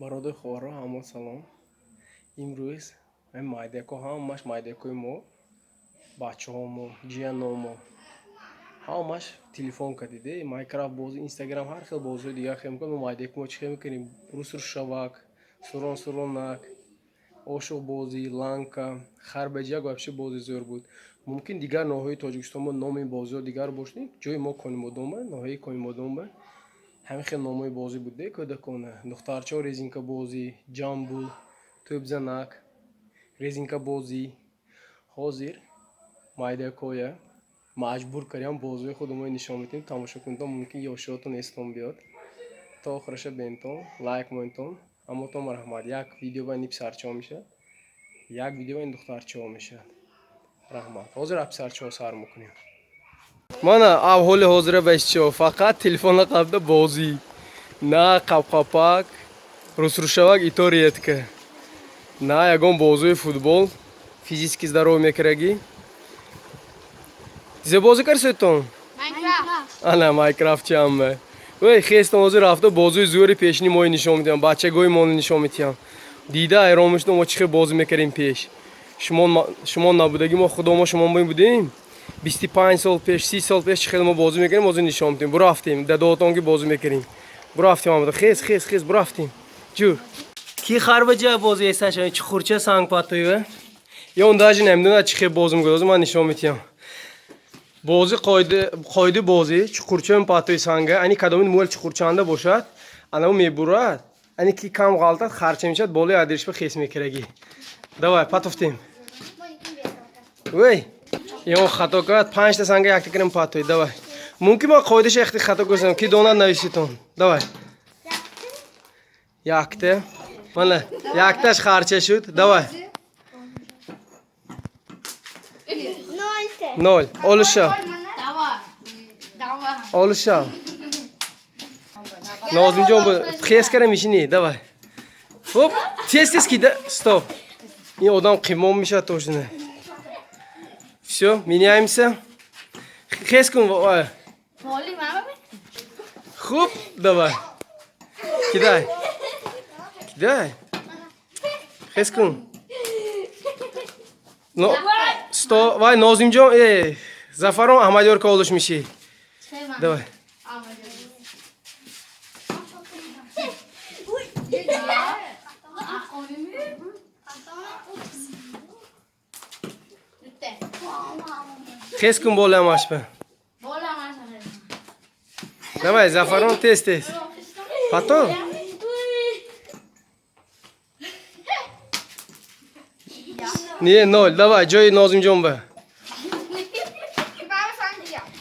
Бародари хоҳаро, ҳамо салом. Имрӯз ҳамин майдако, ҳамаш майдакои мо, бачаҳомо, ҷияномо, ҳамаш телефон кардиде, Майнкрафт бозӣ, Инстаграм, ҳар хел бозиҳои дигар хел мекунад. Мо майдаки мо чӣ хел мекунем? Рус-русшавак, сурон-суронак, ошуқбозӣ, ланка, харбаҷак, вообще бози зӯр буд. Мумкин, дигар ноҳияи Тоҷикистон мо номи бозиҳо дигар бошад. Ҷои мо Конимодомба, ноҳияи Конимодомба, ҳамин хел номҳои бозӣ буд де кӯдакона. Духтарчаҳо резинкабозӣ, ҷамбул, тӯбзанак, резинкабозӣ. Ҳозир майдакоя маҷбур кардем, бозиҳои худамон нишон медиҳем, тамошо кунедон. Мумкин, ёшиётон эстон биёд. То охираша бентон, лайк монетон. Ҳамотон раҳмат. Як видео ба ини писарчаҳо мешавад, як видео ба ин духтарчаҳо мешавад. Раҳмат. Ҳозир аз писарчаҳо сар мекунем. Мана авҳоли ҳозира бачаҳо фақат телефона қабда бозӣ, на қапқапак, русрушавак, ито редко, на ягон бозии футбол, физически здоров мекардагӣ. Зе бозӣ карсетон? Ана Майнкрафт чиамба. Ой, хестон, ҳозир рафта бозии зӯри пешини мои нишон медиҳам, бачагои моно нишон медиҳам. Дида ҳайрон мешудам, мо чӣ хел бозӣ мекардем пеш. Шумо набудагӣ, мо худомо шумо будем. 25 сол пеш, 30 сол пеш чӣ хел мо бозӣ мекардем, ҳозир нишон медиҳем. Бурафтем, дадоотон ки бозӣ мекардем. Бурафтем, ҳамада. Хез, хез, хез, бурафтем. Ҷур. Ки харбаҷа бозӣ эсаш, чуқурча санг патоива. Ё он даже намедонад, чӣ хел бозӣ мекунад, ҳозир ман нишон медиҳам. Бозӣ, қоидаи бозӣ: чуқурча патои санга, ани кадомин муэл чуқурчанда бошад, анаву мебурад, ани ки кам ғалтад, харча мешавад, болои адиришба хес мекардагӣ. Давай, патофтем. Вей, ё хато кард, панҷта санга якта кардем патои. Давай. Мумкин, ман қоидаша яхти хато гузорам, ки донад, нависитон. Давай. Якта. Мана, якташ харча шуд. Давай. Ноль. Олиша. Олиша. Нозимҷон, хес кара мешини. Давай. Хоп, тез тез кида. Стоп. Ин одам қимон мешавад точно. Всё, меняемся. Хес кун. Хуб, давай. Кидай. Кидай. Хес кун. Но, сто, вай, Нозимҷон, э, Зафарон Аҳмадёр ка олуш мешӣ. Давай. Хес кун болаам ашба. Давай, Зафарон, тез тез. Потом. Не, ноль. Давай, ҷои Нозимҷон ба.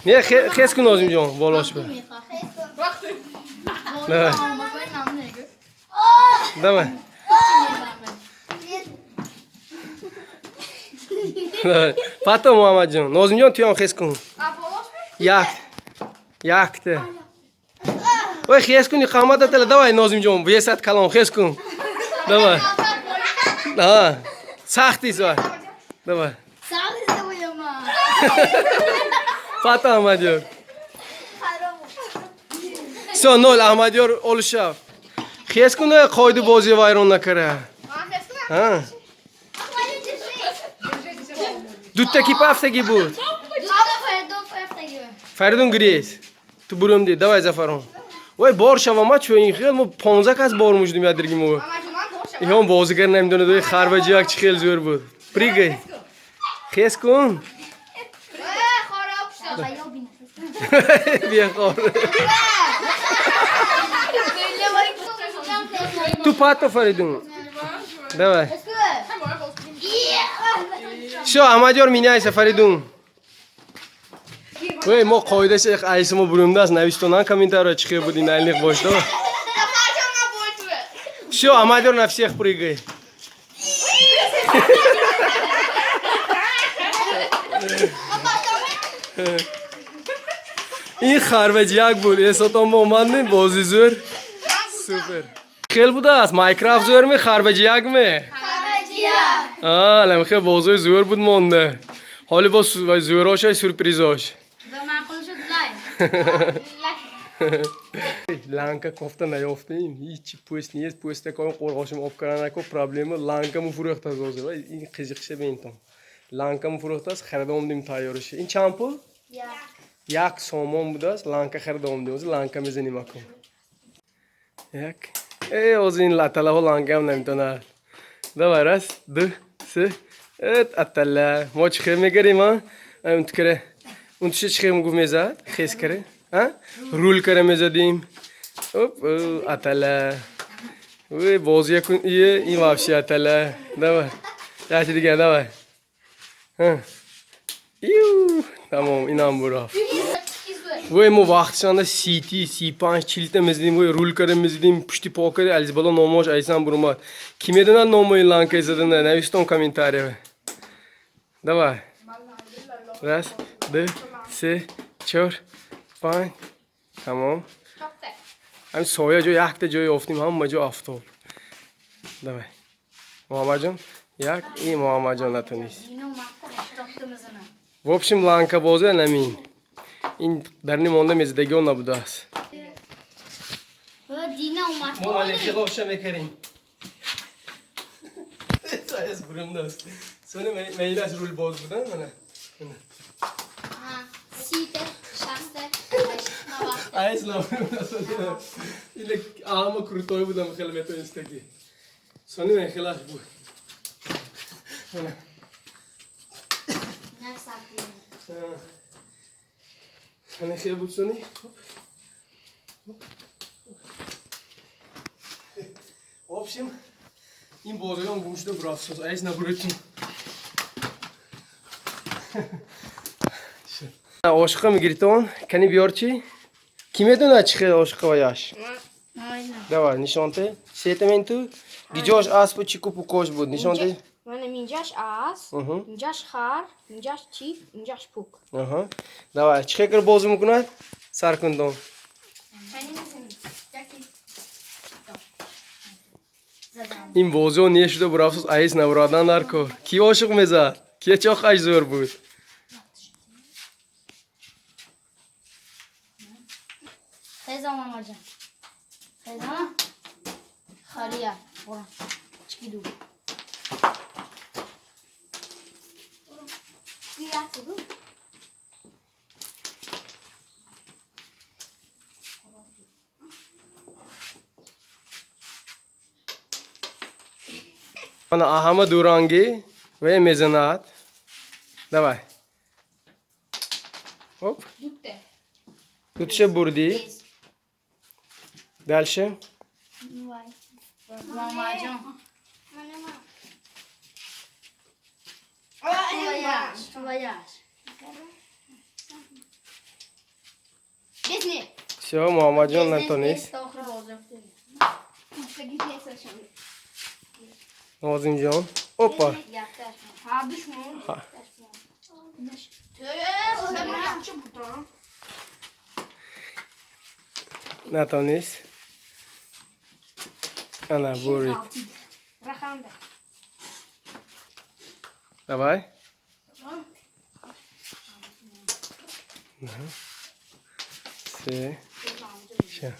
Не, хес кун, Нозимҷон, болош ба. Давай. Давай. Давай. Потом, Муҳаммадҷон. Нозимҷон, туям хес кун. Як. Якта. Ой, хес кун, иқомат атала. Давай, Нозимҷон, весат калон, хес кун. Давай. А, сахтис вай. Давай. Потом, Аҳмадёр. Всё, ноль, Аҳмадёр олишав. Хес кун, қоидаи бозӣ вайрон накара. А? Дутта ки пафтагӣ буд? Фаридун гирез. Ту бурумди. Давай, Зафарон. Вой, бор шава, ма чӯ ин хел мо 15 кас бор мушдим ядирги мо. Иҳон бозигар намедонад, ой, харбаҷиак чӣ хел зӯр буд. Прыгай. Хес кун. Бехор. Ту пато, Фаридун. Давай. Всё, Аҳмадёр, меняйся, Фаридун. Ой, мо қоидаша айси мо бурумдааст, навистонан комментарио, чӣ хел буд ин аниқ бош. Давай. Всё, Аҳмадёр, на всех прыгай. Ин харбаҷиак буд, эсотон бо омад, не бози зӯр. Супер. Хел будааст? Майнкрафт зӯр ме, харбаҷиак ме? А, хел бозои зӯр буд монда. Ҳоли бо зӯрошай, сюрпризош. Ланка кофта наёфтем, ҳичи пӯст нест, пӯста коем қурғошим об карданако проблема ланкаму фурӯхтааст ҳозир. Ин қизиқша бентон. Ланкаму фурӯхтааст, харида омдем тайёриша. Ин чанд пул? Як сомон будааст, ланка харида омдем. Ҳозир ланка мезанем акун. Як. Э, ҳозир ин аталаҳо ланкаам наметонад. Давай, раз, ду, се. Эт атала. Мо чӣ хел мегарем, а? Унту кара. Унтуша чӣ хел гуфт мезад? Хес кара. А? Рул кара мезадим. Оп, атала. Ой, бозия кун. Ие, ин вообще атала. Давай. Яки дигар, давай. Ю, тамом, инам бурафт. Вой, мо вақтшанда сити, 35, 40та мезадим, вой, рул кара мезадим, пушти по кара, ализбало номош айсан бурумад. Ки медонад номои ланкаи задана? Навистон комментария. Давай. Раз, ду, се, чор, панҷ. Тамом. Ҳамин соя ҷо якта ҷой ёфтем, ҳама ҷо афтоб. Давай. Муҳаммадҷон, як, и Муҳаммадҷон натонист. В общем, ланкабозӣ намин. Ин дарни монда мезадагион набудааст. Мо алехилоша мекарем. Бурумдааст. Сони мейлаш рулбоз будан, мана. Сите, шасте, Айс набудааст. Или ама крутой будам хеле метонистаги. Сони мехилаш буд. Мана. Ана хел буд сони. В общем, ин бозиён гум шуда бурафт. Айс набуритун. Ошиқа мегиритон? Кани биёр чӣ? Ки медонад чӣ хел ошиқа ваяш? Давай, нишонте. Сета мен ту? Гиҷош аспу чӣ купу кош буд? Нишонте. Манам инҷаш асп, инҷаш хар, инҷаш чип, инҷаш пук. Аҳа. Давай, чӣ хел кар бозӣ мекунад? Сар кун дон. Ин бозиҳо не шуда бурафтоз, аис набурадан дар кор. Ки ошиқ мезад? Ки чоқаш зӯр буд? Хезам мамаҷон. Хезам. Хария. Бора. Чикиду. Ана ҳама дурангӣ ва мезанад. Давай. Оп. Дутша бурдӣ. Дальше. Мамаҷон. Твояш. Всё, Муҳаммадҷон натонист. Нозимҷон. Опа. Натонист. Ана бурид. Давай. Се. Ша.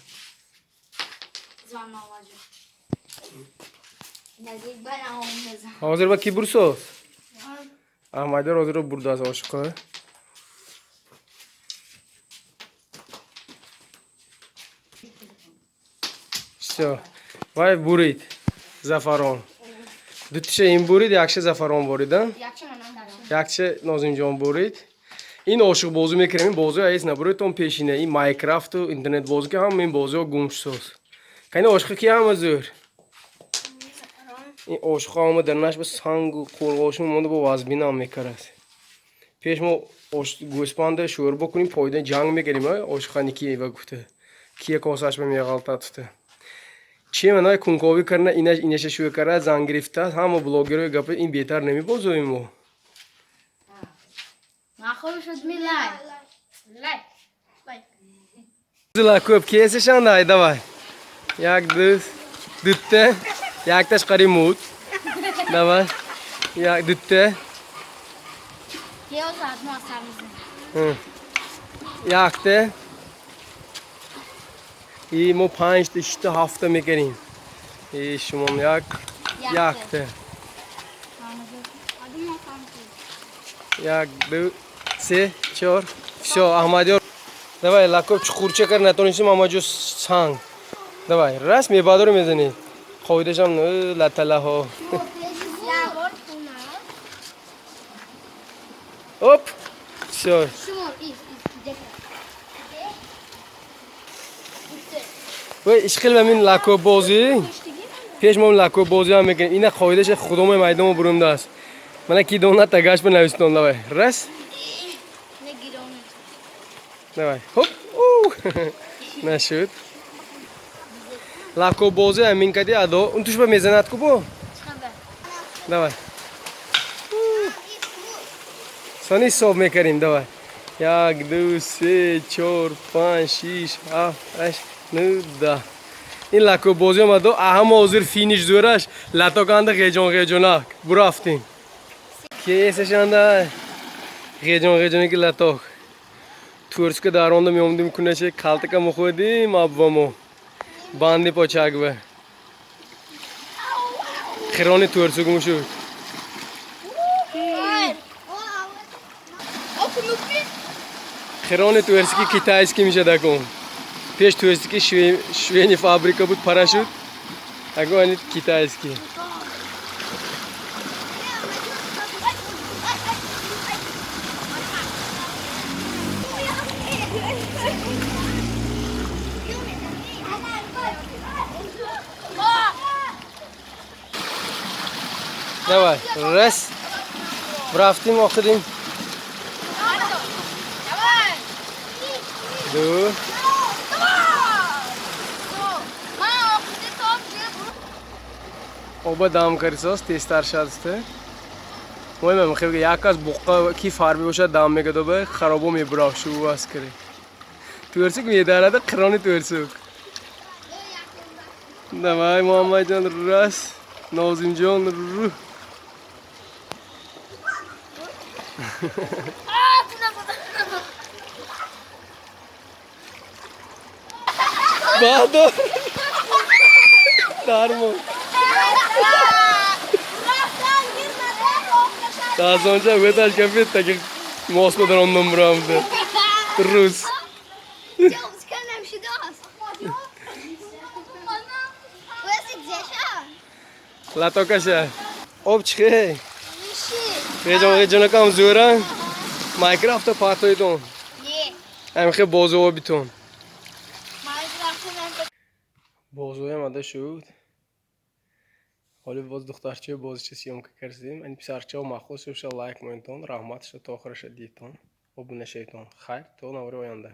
Ҳозир ба ки бурсоз? Аҳмадёр ҳозиро бурдааст ошиқо. Всё. Вай бурид. Зафарон. Дутиша ин бурид, якша Зафарон бурид, а? Якша Нозимҷон бурид. Ин ошиқбозӣ мекунем, ин бозиҳо аис набуридтон пешина. Ин Майнкрафту интернетбозӣ ки ҳама ин бозиҳо гум шудоз. Кани ошиқи ки ҳама зӯр? Ин ошиқҳо ҳама дар наш ба сангу қурғошун монда бо вазбинам мекард. Пеш мо гӯспанда шӯрбо кунем, пойда ҷанг мекардем, ошиқани ки ва гуфта. Кия косаш ба меғалтад гуфта. Чи манай кунковӣ карна, инаш инаша шӯя карда, зан гирифтааст, ҳама блогерҳои гапа ин беҳтар намебозоем мо. Коп кесешандай, давай. Як, ду, дутта, якташ қари муд. Давай. Як, дутта. Якта. И мо 5 та, 6 та, 7 та мекунем. И шумом як, якта. 1, 2, 3, 4. Всё, Аҳмадёр. Давай, лакоб чуқурча кар натонистим, Аҳмадҷон санг. Давай, раз мебадору мезанӣ. Қоидашам латалаҳо. Оп! Всё. Вай, ишқил ба мин лакоббозӣ. Пеш мо лакоббозӣ ҳам мекунем. Ина қоидаша худомои майдонмо бурундааст. Мана ки донад тагаш ба навистон. Давай. Раз. Давай. Хоп. Нашуд. Лакоббозӣ ҳамин кади адо. Он туш ба мезанад ку бо? Давай. Сони ҳисоб мекардем. Давай. 1, 2, 3, 4, 5, 6, 7, 8, 9, 10. Ин лакоббозӣ омадо. Ҳама ҳозир финиш зӯраш. Латоканда ғеҷон ғеҷонак. Бурафтем. Кесашанда ғеҷон ғеҷонаки латок. Турска даронда меомдим куначе калтака мухӯрдим абвамо. Банди почаква. Хирони турсук мушуд. Хирони турсики китайский мешад акун. Пеш турсики швейни фабрика буд парашют. Акун ани китайский. Давай, раз. Рафтим, охирим. 2. Оба дам карисос, тезтар шадсте. Муҳим мехоҳем як аз буққа ки фарби бошад дам мекадобе, харобо мебурав шу аз кари. Турсук медарада қирони турсук. Давай, Муҳаммадҷон, раз. Нозимҷон, ру. Баҳдор. Дармон. Тазонча веташ кафет таки Москва дарондам бурамда. Рус. Латокаша. Об чихе. Ғеҷон ғеҷонакам зӯран. Майнкрафта партоидон. Ҳамихе бозуо битон. Бозуям ада шуд. Ҳоли боз духтарчаи бозича съёмка кардем. Ани писарчао махсус шуша лайк монитон. Раҳмат шуда то охираша дидтон. Обуна шавитон. Хайр, то навори оянда.